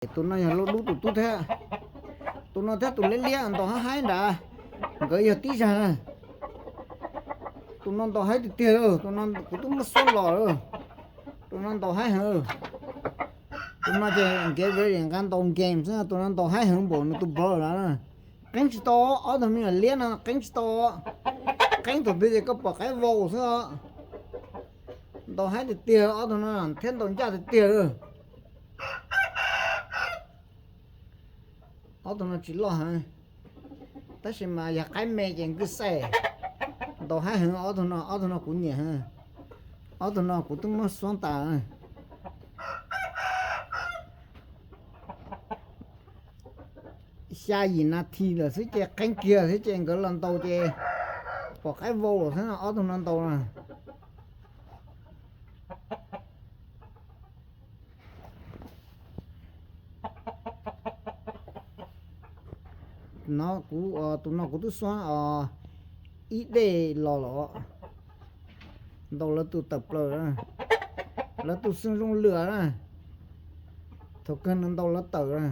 Tus no yog lub tus tub thiab. Tus no thiab tus liab liab ntaus haib haib nrad, nkawd yog tib zag na. Tus no ntaus haib tiag tiag, kuv twb muab xuab los. Tus no ntaus haib heev. Tus no ces get ready nqa ntaus game xwb, tus no ntaus haib heev npaum nws tus brother na. Qeeb tsis tau, ob tug me nyuam liab no qeeb tsis tau. Qeeb thaum twg ces koj pom qaib vau xwb os. Ntaus haib tiag tiag ob tug no thiab ntaus ncaj tiag tiag. Ob tug no tsis loj heev, tab sis mas yog qaib me ces nkwj xaij. Ntaus haib heev ob tug no, ob tug no kuv nyiam heev. Ob tug no kuv twb muab xuab tas. Xya yim nas this lawm xwb ces qeeb kiag thiab ces nkawd los ntaus ces pom qaib vau lawm xwb no ob tug no ntaus na. No kuv, tus no kuv twb xuab ib dej los lawm. Ntaus lawv tus tawm plaws, lawv tus xeeb zoo lwam na. Thaum kawg nws ntaus lawv tawm na.